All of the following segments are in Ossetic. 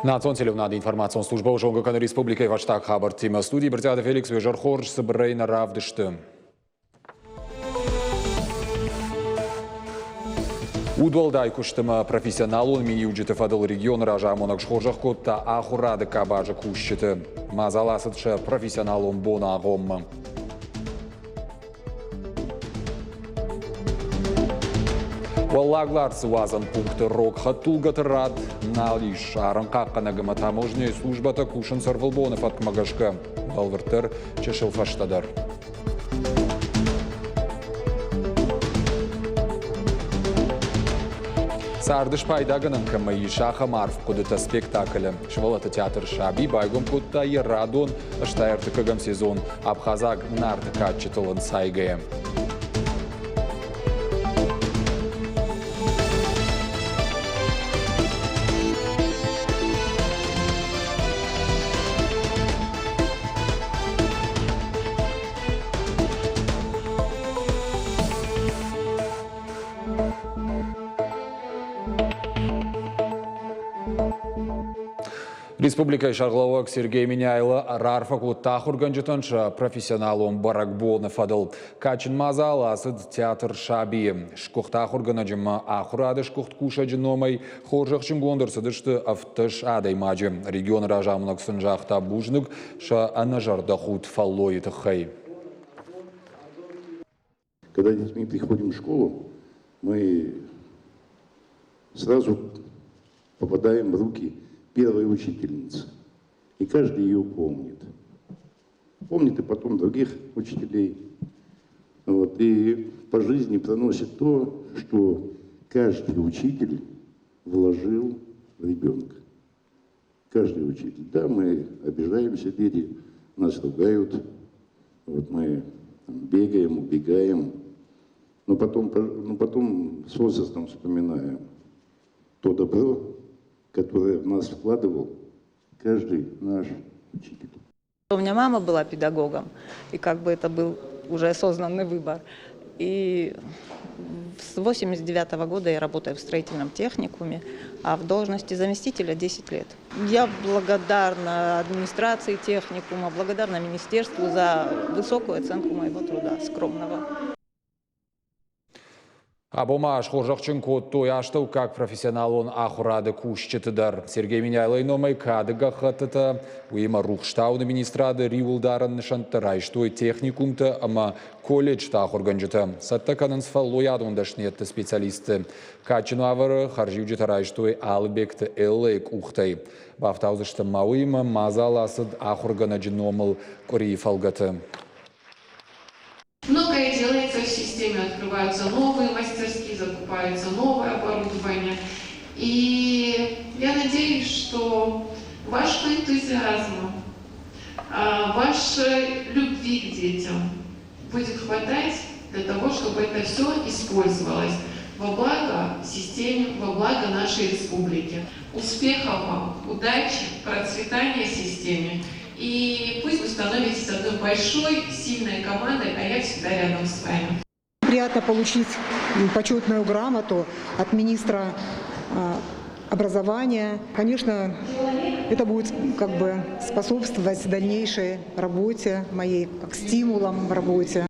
Национ телеуынады информацион службӕ зонгӕ кӕны республикӕйы фӕстаг хабӕрттимӕ. Студийы Брытъиаты Феликс уе зӕрхорз цыбырӕй нӕ равдысты. Удуӕлдай куысты ӕмӕ профессионалон миниуджыты фӕдыл регионы разамонӕг схорзӕх кодта ахуырады къабазы кусджыты. Мадзал ацыд сӕ профессионалон боны агъоммӕ. Уӕллаг Ларсы уадзӕн пункты рог хӕдтулгӕты рад нал ис. Арӕнхъахъхъӕнӕг ӕмӕ таможняйы службӕтӕ кусынц ӕрвылбоны фӕткмӕ гӕсгӕ. Бӕлвырддӕр, чысыл фӕстӕдӕр. Царды спайдагӕнӕн кӕмӕй ис, ахӕм арф хъуыдытӕ спектаклы. Сывӕллӕтты театр «Саби» байгом кодта йӕ радон 83-ӕм сезон абхазаг Нарты кадджытыл ӕнцайгӕйӕ. Республикӕйы сӕргълӕууӕг Сергей Меняйло раарфӕ кодта ахуыргӕнджытӕн сӕ профессионалон бӕрӕгбоны фӕдыл. Кадджын мадзал ацыд театр «Саби-йы». Сгуыхт ахуыргӕнӕджы ӕмӕ ахуырады сгуыхт кусӕджы номӕй хорзӕхджынгонд ӕрцыдысты 17 адӕймаджы. Регионы разамонӕг сын загъта бузныг сӕ ӕнӕзӕрдӕхудт фӕллойы тыххӕй. Когда с детьми приходим в школу, мы сразу попадаем в руки первой учительницы. И каждый ее помнит. Помнит и потом других учителей. Вот, и по жизни проносит то, что каждый учитель вложил в ребенка. Каждый учитель. Да, мы обижаемся, дети нас ругают, вот мы там, бегаем, убегаем, но потом с возрастом вспоминаем то добро, которое в нас вкладывал каждый наш учитель. У меня мама была педагогом, и как бы это был уже осознанный выбор. И с 89 года я работаю в строительном техникуме, а в должности заместителя 10 лет. Я благодарна администрации техникума, благодарна министерству за высокую оценку моего труда, скромного. Абон ма схорзӕхджын кодтой астӕуккаг профессионалон ахуырады кусджыты дӕр. Сергей Меняйлойы номӕй кады гӕххӕттытӕ, уыимӕ рухстауыны министрады риуылдарӕн нысӕнттӕ райстой техникумтӕ ӕмӕ колледжты ахуыргӕнджытӕ. Цӕттӕ кӕнынц фӕллойадон дӕсныйӕдты специалистты. Кадджын уавӕры хӕрзиуджытӕ райстой Алыбегты Эллӕйы къухтӕй. Бафтаудзысты ма уыимӕ мадзал ацыд ахуыргӕнӕджы номыл къуырийы фӕлгӕты. Многое делается в системе, открываются новые мастерские, закупается новое оборудование. И я надеюсь, что вашего энтузиазма, вашей любви к детям будет хватать для того, чтобы это все использовалось во благо системе, во благо нашей республики. Успехов вам, удачи, процветания системе. И пусть вы становитесь одной большой, сильной командой, а я всегда рядом с вами. Приятно получить почетную грамоту от министра образования. Конечно, это будет как бы способствовать дальнейшей работе моей, как стимулом в работе.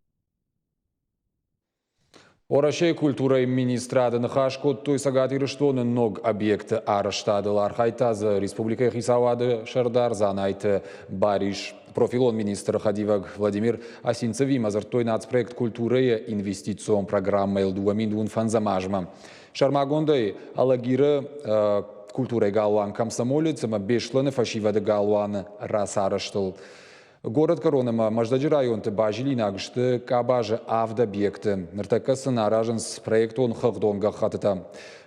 Уӕрӕсейы культурӕйы министрады ныхас кодтой Цӕгат Ирыстоны ног объекты арӕзтадыл. Архайдта дзы республикӕйы хицауады сӕрдар Дзанайты Барис. Профилон министры хӕдивӕг Владимир Осинцевимӕ дзырдтой нацпроект культурӕйы инвестицион программӕйыл 2025 азмӕ. Сӕрмагондӕй Алагиры культурӕйы галуан Комсомолец ӕмӕ Беслӕны фӕсивӕды галуаны рацарӕзтыл. Горӕтгӕрон ӕмӕ Мӕздӕджы районты базилинаг сты къабазы авд объекты. Ныртӕккӕ сын аразынц проектон хыгъдон гӕххӕттытӕ.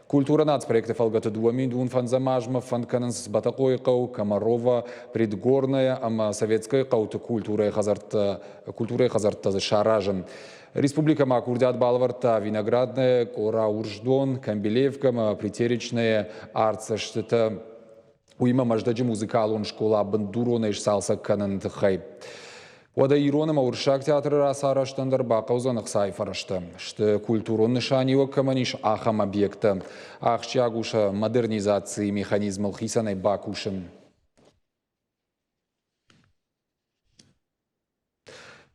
Культурӕ нацпроекты фӕлгӕты 2025 азмӕ фӕнд кӕнынц Бӕтӕхъойы хъӕу, Комарова, Предгорная ӕмӕ Советское хъӕуты культурӕйы хӕдзӕрттӕ дзы саразын. Республикӕмӕ курдиат балӕвӕрдта Виноградная, Къора Урсдон, Камбилеевкӕ ӕмӕ Притеречная артдзӕстытӕ. Уыимӕ Мӕздӕджы музыкалон скъола бындуронӕй сцалцӕг кӕныны тыххӕй. Уӕдӕ ирон ӕмӕ уырыссаг театры рацарӕзтӕн дӕр бахъӕудзӕн ӕхцайы фӕрӕзтӕ. Сты, культурон нысаниуӕг кӕмӕн ис, ахӕм объекттӕ. Ахсджиаг у сӕ модернизацийы механизмыл хицӕнӕй бакусын.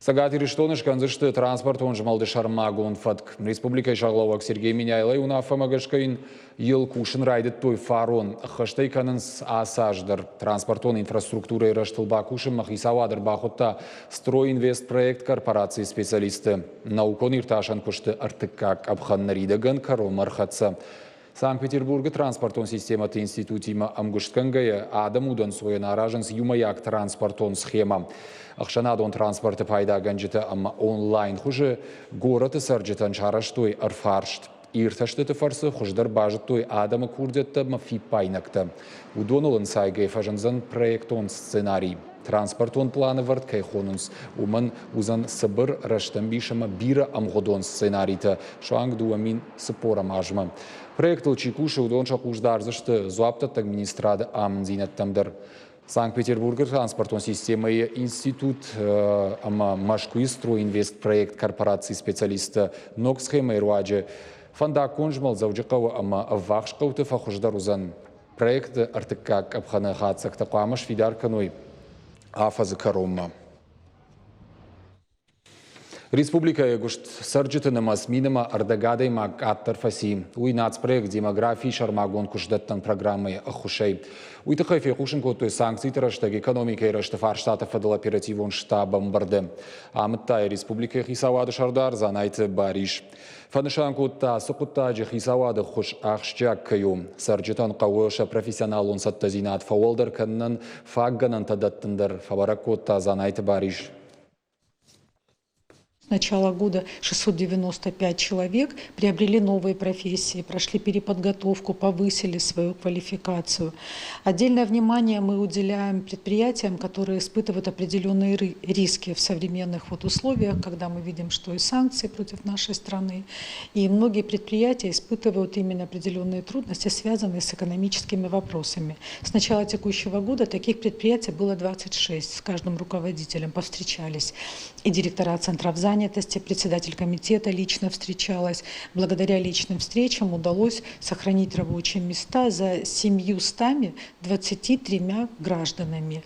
Цӕгат Ирыстоны скӕндзысты транспортон змӕлды сӕрмагонд фӕтк. Республикӕйы сӕргълӕууӕг Сергей Меняйлойы уынаффӕмӕ гӕсгӕ йын йыл кусын райдыдтой фарон. Ӕххӕстӕй кӕнынц ацы аз дӕр. Транспортон инфраструктурӕйы рӕзтыл бакусынмӕ хицауад ӕрбахуыдта Стройинвестпроект корпорацийы специалистты. Наукон-иртасӕн куысты ӕртыккаг къӕпхӕн ныридӕгӕн кӕронмӕ ӕрхӕццӕ. Санкт-Петербургы транспортон системӕты институтимӕ ӕмгуыстгӕнгӕйӕ адӕм удӕнцойӕн аразынц иумӕйаг транспортон схемӕ. Ӕхсӕнадон транспорты пайдагӕнджытӕ ӕмӕ онлайн хуызы горӕты цӕрджытӕн сарӕзтой ӕрфарст. Иртӕстыты фӕрцы хуыздӕр базыдтой адӕмы курдиӕттӕ ӕмӕ фиппаинӕгтӕ. Уыдоныл ӕнцайгӕ фӕзындзӕн проектон сценарий. Транспортон планӕвӕрд кӕй хонынц, уымӕн уыдзӕн цыбыр, рӕстӕмбис ӕмӕ бирӕ ӕмгъуыдон сценаритӕ суанг 2040 азмӕ. Проектыл чи кусы, уыдон сӕ хъус дардзысты дзуапдӕттӕг министрады амынддзинӕдтӕм дӕр. Санкт-Петербургы транспортон системӕйы институт ӕмӕ Мӕскуыйы стройинвестпроект корпорацийы специалисттӕ ног схемӕйы руаджы фӕндаггон змӕлд Дзӕуджыхъӕуы ӕмӕ ӕввахс хъӕуты фӕхуыздӕр уыдзӕн. Проекты ӕртыккаг къӕпхӕны хатдзӕгтӕ хъуамӕ сфидар кӕной афӕдзы кӕронмӕ. Республикӕйы ӕгуыст цӕрджыты нымӕц минӕмӕ ӕрдӕг адӕймаг къаддӕр фӕци. Уый нацпроект «Демографийы сӕрмагонд куыстдӕттӕн программӕйы ӕххуысӕй. Уый тыххӕй фехъусын кодтой санкциты рӕстӕг экономикӕйы рӕзты фарстаты фӕдыл оперативон штабы ӕмбырды. Амыдта йӕ республикӕйы хицауады сӕрдар Дзанайты Барис. Фӕнысан кодта, ацы хъуыддаджы хицауады ӕххуыс ахсджиаг кӕй у. Цӕрджытӕн хъӕуы сӕ профессионалон цӕттӕдзинад фӕуӕлдӕр кӕнынӕн фаг гӕнӕнтӕ дӕттын дӕр, фӕбӕрӕг кодта Дзанайты Барис. С начала года 695 человек приобрели новые профессии, прошли переподготовку, повысили свою квалификацию. Отдельное внимание мы уделяем предприятиям, которые испытывают определенные риски в современных вот условиях, когда мы видим, что и санкции против нашей страны, и многие предприятия испытывают именно определенные трудности, связанные с экономическими вопросами. С начала текущего года таких предприятий было 26. С каждым руководителем повстречались и директора центров занятости, председатель комитета лично встречалась. Благодаря личным встречам удалось сохранить рабочие места за 723 гражданами.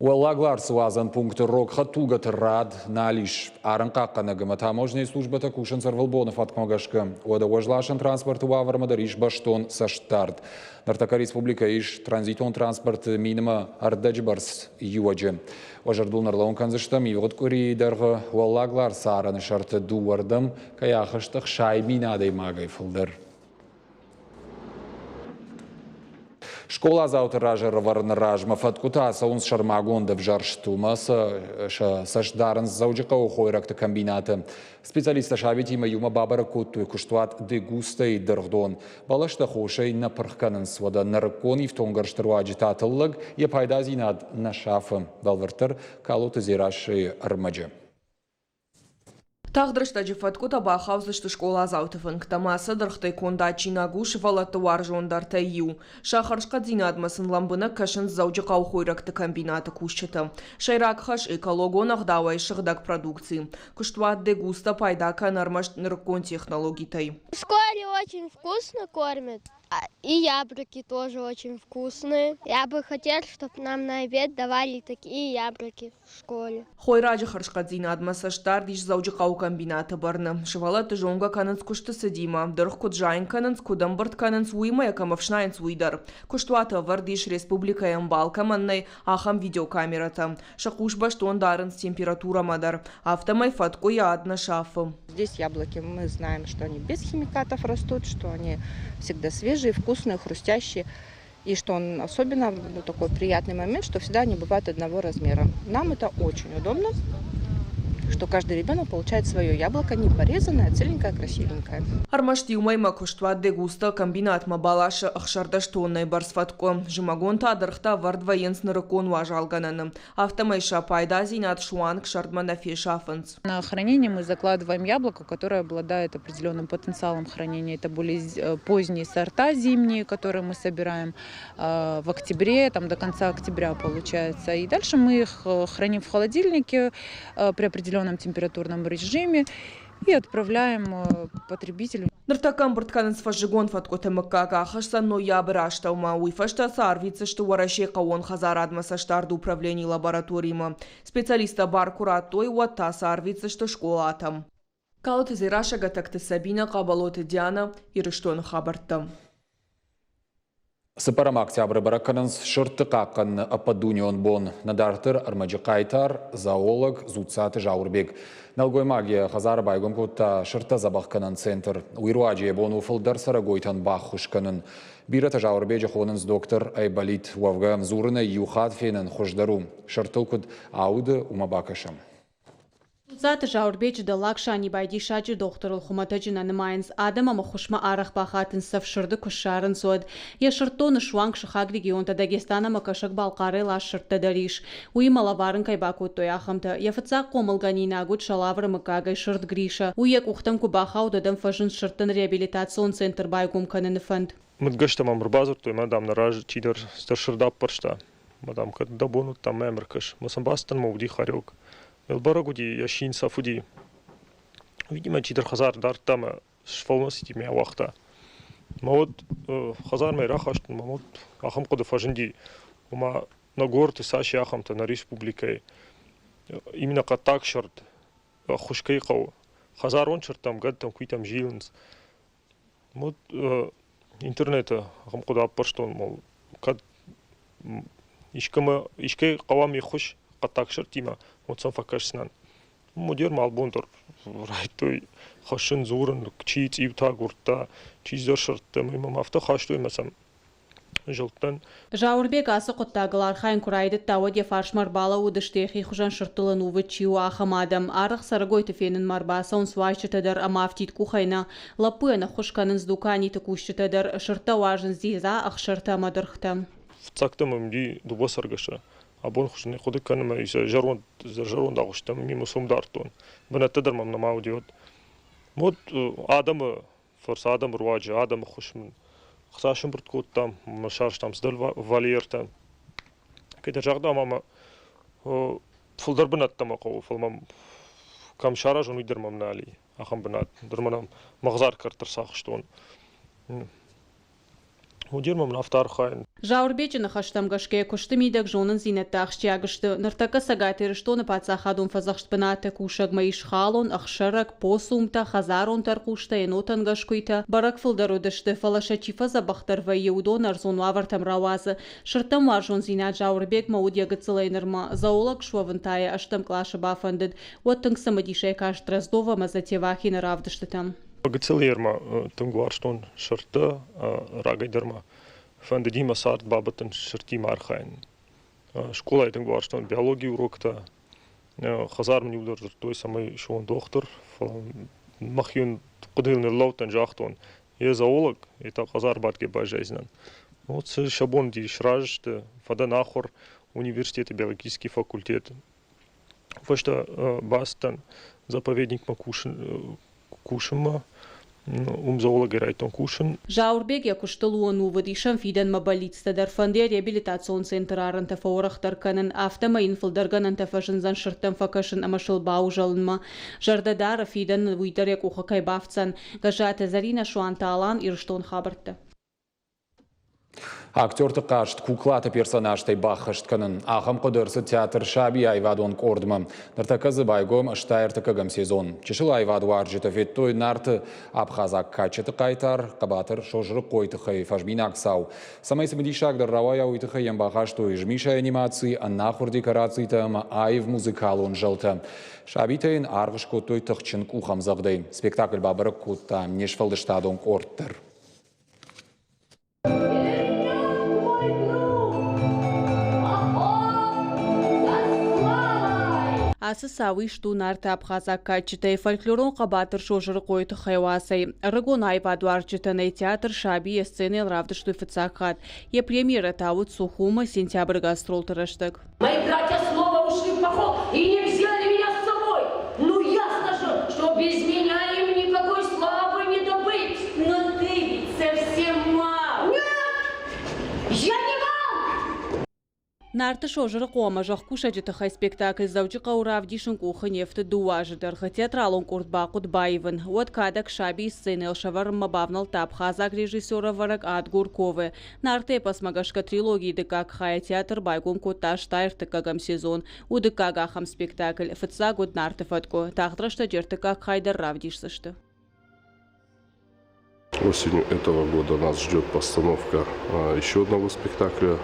Уӕллаг Ларсы уадзӕн пункты рог хӕдтулгӕты рад нал ис. Арӕнхъахъхъӕнӕг ӕмӕ таможнӕйы службӕтӕ кусынц ӕрвылбоны фӕткмӕ гӕсгӕ. Уӕдӕ уӕзласӕн транспорты уавӕрмӕ дӕр ис бӕстон цӕстдард. Ныртӕккӕ республикӕйы ис транзитон транспорты минимӕ ӕрдӕджы бӕрц иуӕджы. Уӕ зӕрдыл нӕрлӕууын кӕндзыстӕм, ивгъуыд къуырийы дӕргъы Уӕллаг Ларсы арӕны сӕрты дыууӕрдӕм кӕй ахызт 60 000 адӕймагӕй фылдӕр. Скъоладзауты раз ӕрӕвӕрыны размӕ фӕткъуытӕ ацӕуынц сӕрмагонд ӕвзӕрст. Уымӕ сӕ цӕст дарынц Дзӕуджыхъӕуы хойрӕгты комбинаты. Специалисттӕ сабитимӕ иумӕ бабӕрӕг кодтой куыстуат Дегустайы дыргъдон. Бӕлӕстӕ хосӕй нӕ пырх кӕнынц, уӕдӕ нырыккон ифтонггӕрзты руаджы та тыллӕг йӕ пайдадзинад нӕ сафы. Бӕлвырддӕр Калоты Дзерассӕйы ӕрмӕджы. Тагъд рӕстӕджы фӕткъуытӕ бахаудзысты скъоладзауты фынгтӕм. Ацы дыргътӕй конд адджинаг у сывӕллӕтты уарзондӕртӕй иу. Сӕ хӕрзхъӕддзинадмӕ сын лӕмбынӕг кӕсынц Дзӕуджыхъӕуы хойрӕгты комбинаты кусджытӕ. Сӕйраг хӕс – экологон ӕгъдауӕй сыгъдӕг продукци. Куыстуат «Дегуста» пайда кӕны ӕрмӕст нырыккон технологитӕй. В школе очень вкусно кормят. И яблоки тоже очень вкусные. Я бы хотел, чтобы нам на обед давали такие яблоки в школе. Хойраджы хӕрзхъӕддзинадмӕ цӕстдард ис Дзӕуджыхъӕуы комбинаты бӕрны. Сывӕллӕтты зонгӕ кӕнынц куысты цыдимӕ, дыргъ куыд зайын кӕнынц, куыд ӕмбырд кӕнынц, уыимӕ йӕ кӕм ӕфснайынц, уый дӕр. Куыстуаты ӕвӕрд ис республикӕйы ӕмбал кӕмӕн нӕй, ахӕм видеокамерӕтӕ. Сӕ хъус бӕстон дарынц температурӕмӕ дӕр. Афтӕмӕй фӕткъуыйы ад нӕ сафы. Здесь яблоки, мы знаем, что они без химикатов растут, что они всегда свежие, вкусные, хрустящие. И что он особенно ну, такой приятный момент, что всегда они бывают одного размера. Нам это очень удобно, Что каждый ребенок получает свое яблоко, не порезанное, а целенькое, красивенькое. Ӕрмӕст иу мӕймӕ куыстуат Дегуста комбинатмӕ баласы 16 тоннӕйы бӕрц фӕткъуы. Зымӕгон та дыргътӕ ӕвӕрд вӕййынц нырыккон уазалгӕнӕны. Афтӕмӕй сӕ пайдадзинад суанг сӕрдмӕ нӕ фесафынц. На хранение мы закладываем яблоко, которое обладает определенным потенциалом хранения. Это более поздние сорта зимние, которые мы собираем в октябре, там до конца октября получается. И дальше мы их храним в холодильнике при определенном температурном режиме и отправляем потребителю. Ныртӕккӕ ӕмбырд кӕнынц фӕззыгон фӕткъуыты мыггаг ахӕсдзӕн ноябры астӕумӕ. Уый фӕстӕ сӕ арвитдзысты Уӕрӕсейы хъӕууон хӕдзарадмӕ цӕстдарды управленийы лабораторимӕ. Специалисттӕ бар куы радтой, уӕд та сӕ арвитдзысты скъолатӕм. Калоты Дзерассӕ, Гӕтӕгты Сабинӕ, Хъӕбӕлоты Дианӕ, Ирыстоны хабӕрттӕ. Цыппӕрӕм октябры бӕрӕг кӕнынц сырдты хъахъхъӕныны ӕппӕтдунеон бон. Нӕ дарддӕр ӕрмӕджы хъайтар, зоолог Дзуццаты Зауырбег. Нӕлгоймаг йӕ хӕдзары байгом кодта сырдтӕ дзӕбӕхгӕнӕн центр. Уый руаджы йӕ бон у фылдӕр цӕрӕгойтӕн баххуыс кӕнын. Бирӕтӕ Зауырбеджы хонынц доктор Айболит. Уӕвгӕ, дзурынӕй иу хатт фенын хуыздӕр у. Сырдтыл куыд ауды, уымӕ бакӕсӕм. Дзуццаты Зауырбеджы дӕллаг Санибайы диссаджы дохтырыл хуымӕтӕджы нӕ нымайынц. Адӕм ӕм ӕххуысмӕ арӕх бахатынц, цӕф сырды куы ссарынц, уӕд. Йӕ сырддоны суанг сыхаг регионтӕ Дагестан ӕмӕ Кӕсӕг-Балхъарӕй ласт сырдтӕ дӕр ис. Уыимӕ лӕвар ын кӕй бакодтой, ахӕмтӕ. Йӕ фыццаг хъомылгӕнинаг уыд сӕлавыры мыггагӕй сырд Гриша. Уый йӕ къухтӕм куы бахауд, уӕд ӕм фӕзынд сырдтӕн реабилитацион центр байгом кӕныны фӕнд. Мыдгӕстӕ мӕм ӕрбадзырдтой, мӕ, дам, нӕ разы чидӕр цыдӕр сырд аппӕрста. Мӕ, дам, кӕд дӕ бон уыд, дам, мӕм ӕркӕс. Мӕ сын бацыдтӕн мӕ уыди хорек. Бӕрӕг уыди, йӕ син цӕф уыди. Видимо, чидӕр хӕдзар дардта мӕ сфӕлмӕцыди мӕ ауагъта. Мӕ уӕд хӕдзармӕ рахастон, мӕ уӕд ахӕм хъуыды фӕзынди, ома нӕ горӕты цас и ахӕмтӕ нӕ республикӕйы. Именно хъӕддаг сырд ӕххуыс кӕй хъӕуы. Хӕдзарон сырдтӕм, гӕдтӕм, куитӕм зилынц. Вот интернеты ахӕм хъуыды аппӕрстон, мол, кӕд искӕмӕ искӕй хъӕуа ме ххуыс хъӕддаг сырдтимӕ, уӕд сӕм фӕкӕсдзынӕн. Модер ма абон дӕр райдыдтой хӕссын, дзурын, чи цъиутӕ агуырдта, чи цыдӕр сырдтӕ, ӕмӕ мӕм афтӕ хастой ӕмӕ сӕм зылдтӕн. Зауырбег ацы хъуыддагыл архайын куы райдыдта, уӕд йӕ фарсмӕ ӕрбалӕууыдысты, йӕхи хуызӕн сырдтыл ӕнувыд чи у, ахӕм адӕм. Арӕх цӕрӕгойты фенынмӕ ӕрбацӕуынц уазджытӕ дӕр ӕмӕ афтид къухӕй нӕ. Лӕппуйӕн ӕххуыс кӕнынц дуканиты кусджытӕ дӕр, сырдтӕ уарзынц дзидза, ӕхсӕртӕ ӕмӕ дыргътӕ. Фыццагтӕ мӕм уыди дыууӕ цӕргӕсы. Абон хуызӕн хъуыды кӕнын ӕмӕ сӕ зӕронд, зӕронд агъуыстӕм мимусом дардтон. Бынӕттӕ дӕр мӕм нӕма уыди уӕд. Вот адӕмы фӕрцы, адӕмы руаджы, адӕмы ххуыс мын ӕхца сӕмбырд кодтам, ӕмӕ сарӕзтам цыдӕр вольертӕ. Кӕйдӕр загъта ма мӕ фылдӕр бынӕттӕ мӕ хъӕуы, фӕлӕ мӕм кӕм саразон, уый дӕр мӕм нал и, ахӕм бынат. Ныр мӕнӕ мӕгъзар кӕрт ӕрцахстон. Уыдон мӕм афтӕ архайын. Зауырбеджы ныхӕстӕм гӕсгӕ, куысты мидӕг зонындзинӕдтӕ ахсджиаг сты. Ныртӕккӕ Цӕгат Ирыстоны паддзахадон фӕдзӕхст бынаты кусӕгмӕ ис халон, ӕхсӕрӕг, посумтӕ, хӕдзарон тӕрхъустӕ, енотӕнгӕс куыйтӕ. Бӕрӕг фылдӕр уыдысты, фӕлӕ сӕ чи фӕдзӕбӕхдӕр вӕййы, уыдон ӕрдзон уавӕртӕм рауадзы. Сырдтӕм уарзондзинад Зауырбегмӕ уыд йӕ гыццылӕй нырмӕ. Зоолог суӕвын та йӕ ӕстӕм къласы бафӕндыд. Уӕд тынг цымыдисӕй каст Дроздов ӕмӕ Затевахины равдыстытӕм. Гыццыл ма тынг уарзтон сырдтӕ, рагӕй дӕр ма фӕндыди мӕ цард бабӕттын сырдтимӕ архайын. Скъолайы тынг уарзтон биологийы уроктӕ. Хӕдзар мын иу дӕр дзырдтой, цӕмӕй суон дохтыр, фӕлӕ мӕхион хъуыдыйыл ныллӕудтӕн, загътон, йе зоолог, йе та хӕдзар бадгӕ баззайдзынӕн. Вот сӕ бон уыди, сразы сты, фӕдӕн ахуыр университеты биологический факультет. Фӕстӕ бацыдтӕн заповедникмӕ кусынмӕ, уым зоологӕй райдыдтон кусын. Зауырбег йӕ куыстыл у ӕнувыд, ис ӕм фидӕнмӕ бӕллицтӕ дӕр, фӕнды йӕ реабилитацион центры арӕнтӕ фӕуӕрӕхдӕр кӕнын, афтӕмӕй йын фылдӕр гӕнӕнтӕ фӕзындзӕн сырдтӕм фӕкӕсын ӕмӕ сыл баузӕлынмӕ. Зӕрдӕ дары, фидӕны уый дӕр йӕ къухы кӕй бафтдзӕн. Гӕззаты Зӕринӕ, Суанты Алан, Ирыстон хабӕрттӕ. Актерты хъазт куклаты персонажтӕй баххӕст кӕнын. Ахӕм хъуыды ӕрцыд театр Саби аивадон къордмӕ. Ныртӕккӕ дзы байгом 83 сезон. Чысыл аивадуарзджытӕ федтой Нарты абхазаг кадджыты хъайтар, хъӕбатыр Созырыхъойы тыххӕй фӕзминаг цау. Цӕмӕй цымыдисагдӕр рауайа, уый тыххӕй йӕм бахастой змисӕй анимаци, ӕнахуыр декорацитӕ ӕмӕ аив музыкалон зӕлтӕ. Сабитӕ йын аргъ скодтой тыхджын къухӕмдзӕгъдӕй. Спектакль бабӕрӕг кодта не сфӕлдыстадон къорд дӕр. Ацы цау ист у Нарты абхазаг кадджытӕй фольклорон хъӕбатыр Созырыхъойы тыххӕй уацӕй. Ӕрыгон аивадуарзджытӕн ӕй театр Саби йӕ сценӕйыл равдыстой фыццаг хатт. Йӕ премьерӕ та уыд Сухумы сентябры гастролты рӕстӕг. Мои братья снова ушли в поход и не взяли меня с собой. Ну ясно же, что без меня им никакой славы не добыть. Но ты ведь совсем мал. Нет, я не мал! Нарты Созырыхъо ӕмӕ зӕхкусӕджы тыххӕй спектакль Дзӕуджыхъӕуы равдисын къухы не фтыд дыууӕ азы дӕргъы. Театралон къорд бахъуыд баивын. Уӕд кадӕг сабийы сценӕйыл сӕвӕрынмӕ бавнӕлдта абхазаг режиссер-ӕвӕрӕг Адгур Кове. Нарты эпосмӕ гӕсгӕ трилогийы дыккаг хайӕ театр байгом кодта 83-ӕм сезон. У дыккаг ахӕм спектакль. Фыццаг уыд Нарты фӕткъуы. Тагъд рӕстӕджы ӕртыккаг хай дӕр равдисдзысты. Осенью этого года нас ждет постановка еще одного спектакля,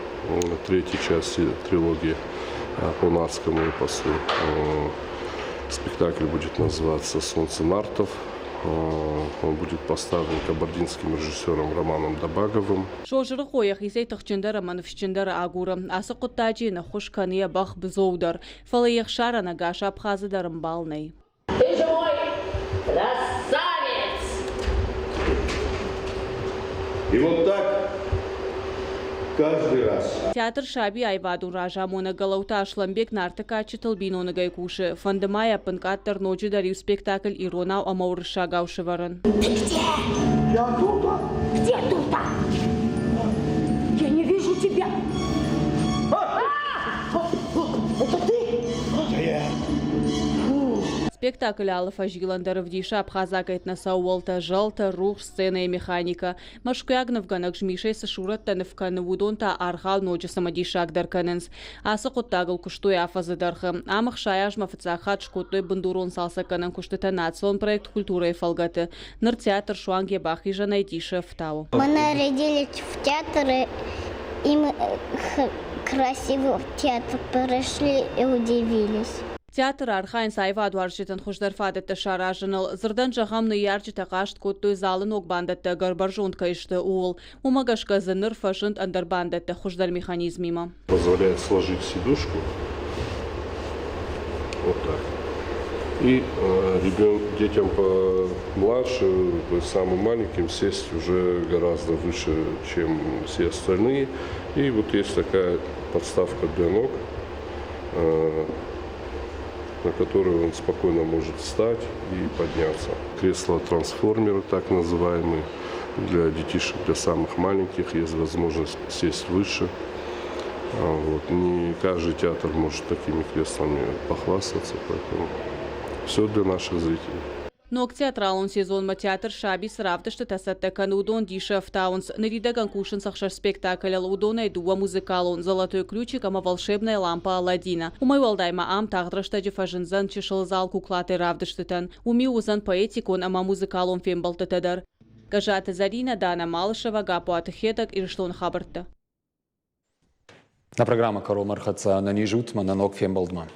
третьей части трилогии по Нартскому эпосу. Спектакль будет называться «Солнце Нартов». Он будет поставлен кабардинским режиссером Романом Добаговым. Созырыхъо йӕхицӕй тыхджындӕр ӕмӕ ныфсджындӕр агуры. Ацы хъуыддаджы йын ӕххуыс кӕны йӕ бӕх Бызоу дӕр. Фӕлӕ йе хсарӕн ӕгас Абхазы дӕр ӕмбал нӕй. Ты же мой красавец! И вот так каждый раз. Театр Саби аивадон разамонӕг Гӕлӕуты Аслӕнбег Нарты кадджытыл биноныгӕй кусы. Фӕнды ма йӕ ӕппынкъаддӕр ноджыдӕр иу спектакль иронау ӕмӕ уырыссагау сӕвӕрын. Ты где? Я тут. Где тут? Я не вижу тебя. Это ты? Я. Спектаклы алы фӕзилӕн дӕр ӕвдисы абхазаг этносӕууӕлтӕ, зӕлтӕ, рухс, сценӕйы механикӕ. Мӕскуыйаг нывгӕнӕг змисӕй цы сурӕттӕ ныв кӕны, уыдон та аргъау ноджы цымыдисагдӕр кӕнынц. Ацы хъуыддагыл куыстой афӕдзы дӕргъы. Ам 60 азмӕ фыццаг хатт скодтой бындурон цалцӕггӕнӕн куыстытӕ национ проект «Культурӕйы» фӕлгӕты. Ныр театр суанг йӕ бахизӕнӕй дисы ӕфтауы. Мы нарядились в театр, и мы красиво в театр пришли и удивились. Театры архайынц аивадуарзджытӕн хуыздӕр фадӕттӕ саразыныл. Дзырдӕн зӕгъӕм, ныййарджытӕ хъаст кодтой залы ног бандӕттӕ ӕгӕр бӕрзонд кӕй сты, ууыл. Уымӕ гӕсгӕ дзы ныр фӕзынд ӕндӕр бандӕттӕ хуыздӕр механизмимӕ. Позволяет сложить сидушку вот так. И ребен, детям помладше, то есть самым маленьким, сесть уже гораздо выше, чем все остальные. И вот есть такая подставка для ног, на которую он спокойно может встать и подняться. Кресло-трансформеры, так называемые, для детишек, для самых маленьких, есть возможность сесть выше. Вот. Не каждый театр может такими креслами похвастаться, поэтому все для наших зрителей. Ног театралон сезонмӕ театр Саби цы равдыстытӕ цӕттӕ кӕны, уыдон дисы ӕфтауынц. Ныридӕгӕн кусынц ӕхсӕз спектаклыл, уыдонӕй дыууӕ музыкалон «Золотой ключик» ӕмӕ «Волшебная лампа Аладдина». Уымӕй уӕлдай ма ам тагъд рӕстӕджы фӕзындзӕн чысыл зал куклаты равдыстытӕн. Уым-иу уыдзӕн поэтикон ӕмӕ музыкалон фембӕлдтытӕ дӕр. Гӕззаты Зӕринӕ, Дана Малышева, Гаппуаты Хетӕг, Ирыстоны хабӕрттӕ. Нӕ программӕ кӕронмӕ ӕрхӕццӕ. Ӕнӕниз ут, мӕнӕ ног фембӕлдмӕ.